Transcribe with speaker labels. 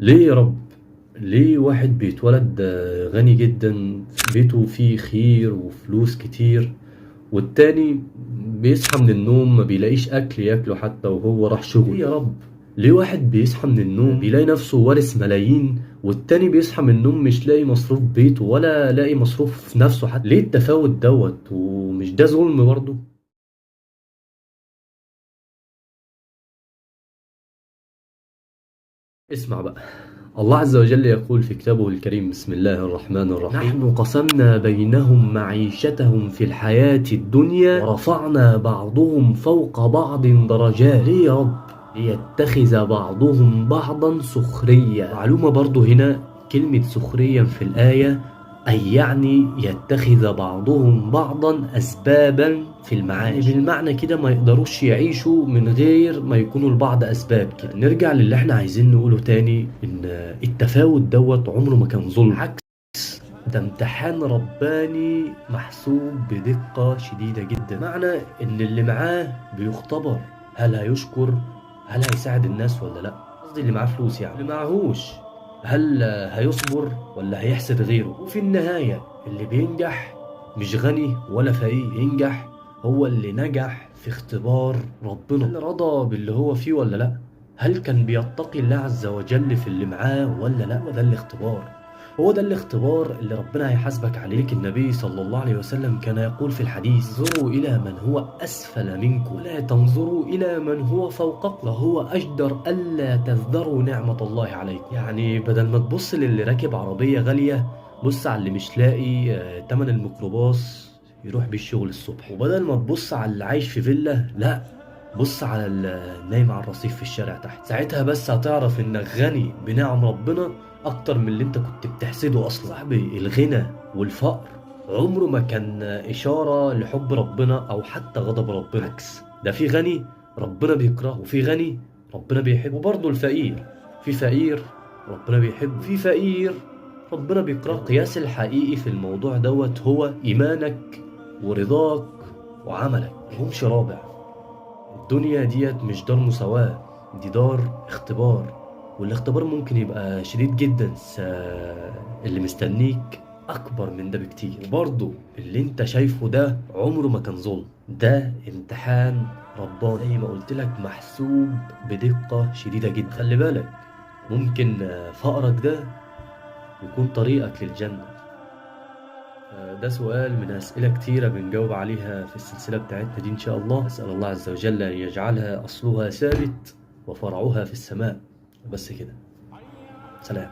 Speaker 1: ليه يا رب؟ ليه واحد بيتولد غني جدا، بيته فيه خير وفلوس كتير، والتاني بيصحى من النوم ما بيلاقيش أكل ياكله حتى وهو راح شغله؟ ليه يا رب؟ ليه واحد بيصحى من النوم بيلاقي نفسه وارث ملايين، والتاني بيصحى من النوم مش لاقي مصروف بيته ولا لاقي مصروف نفسه حتى؟ ليه التفاوت دوت؟ ومش ده ظلم برضه؟ اسمع بقى، الله عز وجل يقول في كتابه الكريم: بسم الله الرحمن الرحيم، نحن قسمنا بينهم معيشتهم في الحياة الدنيا ورفعنا بعضهم فوق بعض درجات. ليه يا رب؟ ليتخذ بعضهم بعضا سخريا. معلومة برضو هنا، كلمة سخريا في الآية أي يعني يتخذ بعضهم بعضا أسبابا في المعاش، يعني بالمعنى كده ما يقدروش يعيشوا من غير ما يكونوا البعض أسباب كده. نرجع للي احنا عايزين نقوله تاني، إن التفاوت دوت عمره ما كان ظلم، عكس ده امتحان رباني محسوب بدقة شديدة جدا. معنى إن اللي معاه بيختبر، هل هيشكر، هل هيساعد الناس ولا لا؟ قصدي اللي معاه فلوس يعني، اللي معهوش هل هيصبر ولا هيحسد غيره؟ وفي النهاية اللي بينجح مش غني ولا فقير، ينجح هو اللي نجح في اختبار ربنا. هل رضى باللي هو فيه ولا لا؟ هل كان بيتقي الله عز وجل في اللي معاه ولا لا؟ هو ده الاختبار، هو ده الاختبار اللي ربنا هيحاسبك عليه. النبي صلى الله عليه وسلم كان يقول في الحديث: انظروا إلى من هو أسفل منكم ولا تنظروا إلى من هو فوقكم، فهو أجدر ألا تزدروا نعمة الله عليكم. يعني بدل ما تبص للي راكب عربية غالية، بص على اللي مش لاقي تمن الميكروباص يروح بيه الشغل الصبح. وبدل ما تبص على اللي عايش في فيلا، لا، بص على النايم على الرصيف في الشارع تحت. ساعتها بس هتعرف انك غني بنعم ربنا اكتر من اللي انت كنت بتحسده اصلا. صاحبي، الغنى والفقر عمره ما كان اشارة لحب ربنا او حتى غضب ربنا، عكس ده في غني ربنا بيكرهه، وفي غني ربنا بيحبه. وبرضه الفقير، في فقير ربنا بيحبه، في فقير ربنا بيكرهه. القياس الحقيقي في الموضوع دوت هو ايمانك ورضاك وعملك، مهمش رابع. الدنيا ديت مش دار مساواة، دي دار اختبار، والاختبار ممكن يبقى شديد جدا، بس اللي مستنيك أكبر من ده بكتير. وبرضه اللي انت شايفه ده عمره ما كان ظلم، ده امتحان رباني زي ما قلت لك، محسوب بدقة شديدة جدا. خلي بالك، ممكن فقرك ده يكون طريقك للجنة. ده سؤال من أسئلة كتيرة بنجاوب عليها في السلسلة بتاعتنا دي إن شاء الله. أسأل الله عز وجل أن يجعلها أصلها ثابت وفرعها في السماء. بس كده، سلام.